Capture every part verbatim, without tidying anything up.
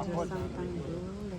བསམ་བཏང་འདུག་ལ།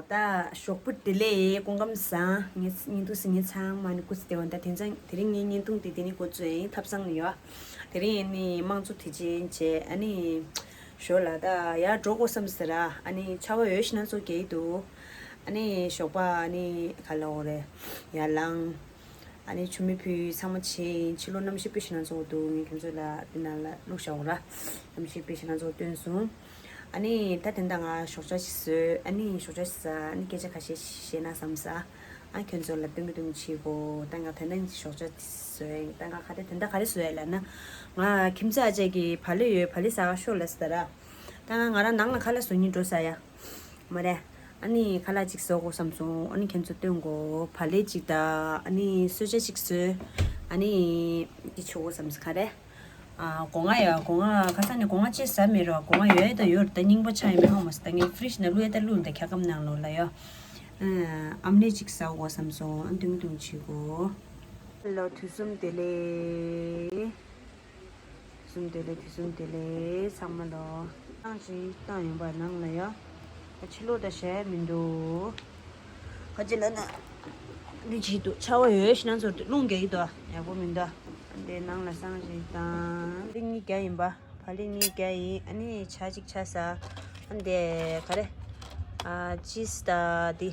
ད་ཞོགས་པ་བདེ་ལེགས། སྐུ་ཁམས་བཟང་། ངས་བརྙན་ཐུང་གཟིགས་མཁན་ཚང་མ་ནི་སྐུ་ཚེ་བདེ་པོ། ད་དེང་སང་དེ་རིང་ངའི་བརྙན་ཐུང་དེ་དེ་ནི་འགོ་བཙུགས་ཡིན། ཐབ་ཚང་ནས་ཡོད། དེ་རིང་ནི་དམངས་གཙོ་དུས་ཆེན་བྱས། ཨ་ནི་ཞོར་ལ་ད་ཡར་འགྲོ་དགོས་བསམ་ཟེར་ར། ཨ་ནི་ཆར་པ་ཡོད་ཤི་ན་ཚོ་རྒྱག་གི་འདུག་ཨ་ནི་ཞོགས་པ་ཨ་ནི་ག་ལ་འོ་རེད། ཡར་ལངས། ཨ་ནི་མཆོད་མེ་ཕུལ། ཚང་མ་བྱས་ཡིན། ཕྱི་ལོགས་གནམ་གཤིས་དཔེ་ཞེད་སྣང་ཚ་པོ་འདུག་ངས་ཁྱེད་ཚོ་ལ་འདི་ནང་ལ་བླུགས་བཞག་འོ་ར། གནམ་གཤིས་དཔེ་ཞེད་སྣང་ཚ་པོ་སྟོན་སོང་། ཨ་ནི་ད་དེ་འདྲ་ང་ཞོགས་ཇ་ཞིག་བཟོས། ཨ་ནི་ཞོགས་ཇ་ཞིག་ཟ། ཨ་ནི་སྐད་ཆ་ཁ་ཤས་བཤད་ན་བསམ་ས། ཨ་ཁྱོད་ཚོ་ལ་སྟོན་གི་སྟོན་གི་བྱེད་གོ་ད་ང་དེ་འདྲ་ཞོགས་ཇ་བཟོས། ད་ང་ག་དེ་དེ་འདྲ་ག་རེ་བཟོས་ལབ་ན། ང་ཁྱིམ་མཚེས་ཨ་ཅག་གིས་བག་ལེབ་ཡོད། བག་ལེབ་ཟ་ག་ཤོག་ལབ་ཟེར་ར། ད་ང་ང་རང་ནང་ལ་ཁ་ལག་བཟོ་སྙིང་འདོད་ས་ཡ། མ་རེད། ཨ་ནི་ཁ་ལག་ཅིག་བཟོ་དགོས་བསམ་སོང་། ཨ་ནི་ཁྱེད་ཚོ་སྟོན་གོ་བག་ལེབ་ཅིག་དང་། ཨ་ནི་གསོལ་ཇ་ཅིག་བཟོས། ཨ་ནི་འདི་བྱེད་དགོས་བསམ་སོང་། ག་རེ། ཨ་སྒོ་ང་ཡ། སྒོ་ང་ཁ་སང་ནས་སྒོ་ང་ཅིག་ཟ་མེད་རོ། སྒོ་ང་ཡོད་ད་ཡོད་ད་རྙིང་པ་ཆགས་ཡིན་མིན་ཧ་མ་སོང་། ད་ངས་ཕི་རིཇ་ནང་བླུགས་ཡ་ད་བླུགས་ད་འཁྱག་སྒམ་ནང་ལོགས་ལ་ཡོད། ཨ་ཨམ་ལེབ་ཅིག་ཟ་དགོས་བསམ་སོང་། ཨ་འདུང་འདུང་བྱེད་གོ་ལོ། དུས་གསུམ་བདེ་ལེགས། དུས་གསུམ་བདེ་ལེགས། དུས་གསུམ་བདེ་ལེགས་ཚང་མ་ལོ། ཚང་ཞིག་བཏང་ཡིན་པ་ནང་ལ་ཡ། ཕྱི་ལོགས་ད་བཞག་ཡ་མི་འདུག་ཁ་ཅིག་ལ་ན། འདི་བྱེད་འདུག་ཆར་པ་ཡོད་ཤི་ན་ཚོ་རླུང་རྒྱག་གི་འདུག་ཡག་པོ་མི་འདུག་འདི་ནང་ལ་ཚང་ཞིག་བཏང་། འདི་གཉིས་རྒྱག་ཡིན་པ། བག་ལེབ་གཉིས་རྒྱག་ཡིན། ཨ་ནི་ཇ་གཅིག་ཇ་ཟ། ཨ་འདི་ག་རེ། ཨ་ཅིས་ད་འདི།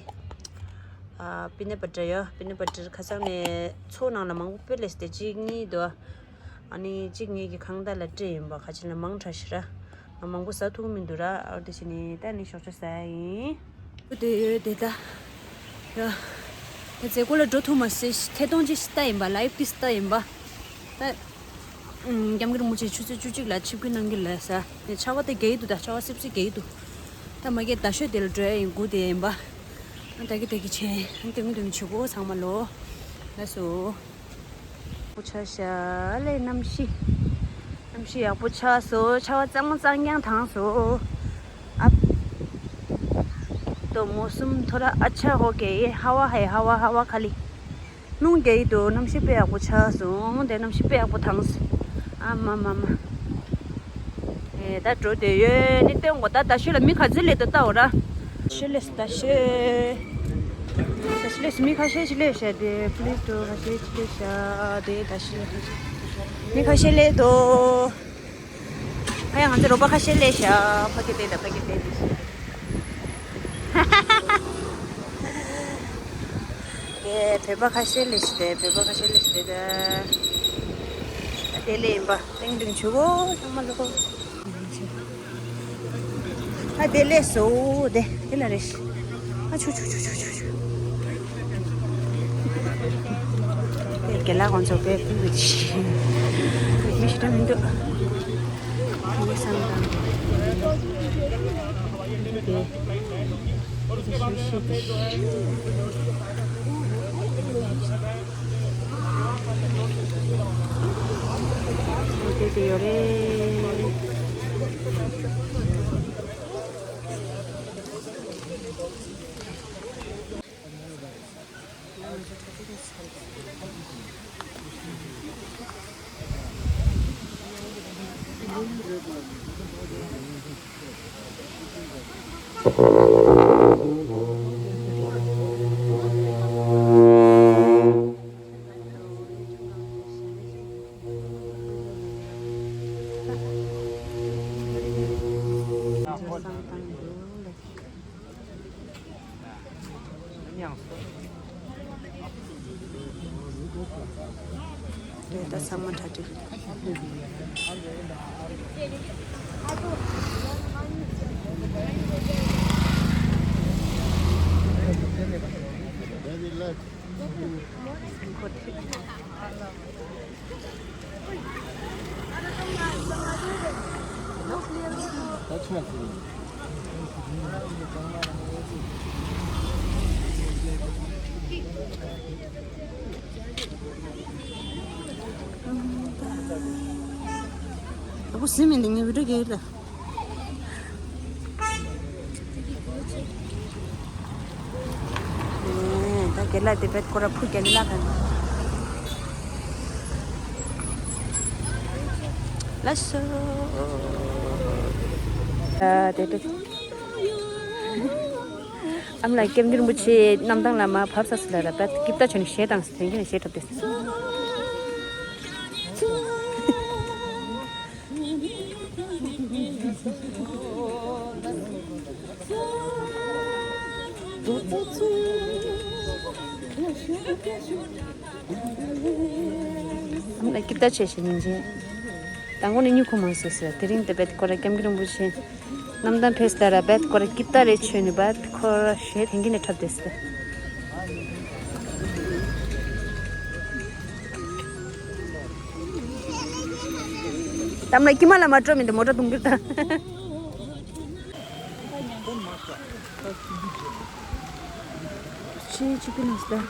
ཨ་པི་ནཊ་བ་ཊར་ཡོད། པི་ནཊ་བ་ཊར་ཁ་སང་ནས་ཚོགས་ནང་ལ་མང་པོ་སྤེལ་ལས་སྟེ་གཅིག་གཉིས་འདུག་ཨ་ནི་གཅིག་ངེད་ཀྱི་ཁང་བདག་ལ་སྤྲད་ཡིན་པ། ཁ་ཅིག་ལ་མང་དྲགས་ཤི་ར། ང་མང་པོ་ཟ་ཐུབ་ཀྱི་མི་འདུག་ར། ཨ་འདི་བྱས་ནས་ད་ནི་ཞོགས་ཇ་ཟ་ཡ་ཡིན། དེ་དེ་ད། ཡ། ད་མཛད་སྒོ་ལ་འགྲོ་ཐུབ་མ་སོང་། ཐད་གཏོང་ཅིག་ལྟ་ཡིན་པ། ལའིབ་ཏིས་ལྟ་ཡིན་པ། ད། ཨུམ། སྐྱབས་མགོན་རིན་པོ་ཆེ་ཆུ་ཚོད་བཅུ་གཅིག་ལ་ཆིབས་བསྒྱུར་གནང་གི་ལབ་ས། ནས་ཆར་པ་དེ་རྒྱག་གི་འདུག་ད་ཆར་པ་སིབ་སིབ་རྒྱག་གི་འདུག་ད་མ་གིར་ད་ཤོད་དེ་ལ་འགྲོ་ཡ་ཡིན། སྒུག་དེ་ཡིན་པ། ཨ་ད་གི་ད་གི་བྱས། ཨ་སྟོན་གི་སྟོན་གི་བྱེད་གོ་ཚང་མ་ལོ། ལགས་སོ། པོ་ཆ་ཤ་ལེ་གནམ་གཤིས། གནམ་གཤིས་ཡག་པོ་ཆགས་སོང་། ཆར་པ་གཙང་མ་གཙང་རྐྱང་བཏང་སོང་། ཨ། तो मौसम थोड़ा अच्छा हो गया है। हवा है, हवा, हवा खाली। རླུང་རྒྱག་གི་འདུག་གནམ་གཤིས་དཔེ་ཡག་པོ་ཆགས་སོང་། དེ་གནམ་གཤིས་དཔེ་ཡག་པོ་བཏང་སོང་། ཨ་མ་མ་མ། ཨེ་ད་འགྲོ་བསྡད་ཡོད། ནི་སྟོན་གོ་ད་ད་ཤོད་ལ་མི་ག་ཚོད་སླེབས་འདུག་ལྟ་འོ་ར། ཤོད་སླེབས་ད་ཤོད། ད་ཤོད་སླེབས་མི་ཁ་ཤས་ཅིག་སླེབས་ཤག་དེ་ཕུ་ལི་ཏུ་ཁ་ཤས་ཅིག་སླེབས་ཤག་དེ་ད་ཤོད་མི་ཁ་ཤས་སླེབས་འདུག་ཕ་ཡ་ང་ཚོ་རོགས་པ་ཁ་ཤས་སླེབས་ཤག་ཕ་གི་དེ་ད་ཕ་གི་དེ་དེ་ཤག་དེ་བོད་པ་ཁ་ཤས་སླེབས་ཤག་དེ་བོད་པ་ཁ་ཤས་སླེབས་ཤག་དེ་ད་དེ་སླེབས་ཡིན་པ། ཏིང་ཏིང་ཆུ་བོ་ཚང་མ་ལོག་ཨ་དེ་ལས་སོ་དེ་དེ་ལ་རེ་ཤི། ཨ་ཆུ་ཆུ་ཆུ་ཆུ་ཆུ་ཆུ། དེ་རྒན་ལགས་ཁོང་ཚོ་དཔེ་ཕུལ་བའི་ཤི། མི་ཤི་ད་མི་འདུག་མི་སང་དང་། དེ་དེ་ཤི་ཤི་དེ་ཤི། དེ་དེ་ཡོད་རེད། དེ་ད་ཚང་མ་གྲ་སྒྲིག་རེད། ཨ་ཁུ་ཟིན་མིན་འདི་ངའི་བི་ཌིའོ་རྒྱག་གི་རེད། ད་རྒན་ལགས་དེ་བེད་ཁོ་ར་ཕུ་རྒྱག་གི་ལ་ག་ལ་སོ། ཨ་དེ་དེ། ཨ་མ་ལགས་ཀེམ་གིར་རིན་པོ་ཆེ་གནམ་ཐང་ལ་མ་བབས་ས་སུ་ལ་ར་བེད་ཀིབ་ཏ་ཆོ་ནི་གཞས་དང་དེང་གི་ནི་གཞས་འཁྲབ་དེ། ཨ་མ་ལགས་ཀིབ་ཏ་ཆོས་ཤིག་ཉིན་བྱེད། དང་པོ་ནས་སྨྱུ་གུ་མང་སོ་སོ། དེ་རིང་དེ་བེད་ཁོ་ར་ཀེམ་གིར་རིན་པོ་ཆེ་གནམ་ཐང་ཕེབས་ལ་ར་བེད་ཁོ་ར་ཀིབ་ཏ་རེ་ཆོས་ནི་བེད་ཁོ་ར་གཞས་དེང་གི་ནི་འཁྲབ་དེ་སི། ཨ་མ་ལགས་ཀྱི་མ་ལ་མ་སྤྲོ་མི་འདུག་མོ་ཊ་གཏོང་གི་རེད་ད། ཆེ་ཆེ་གི་ནང་སྟེ།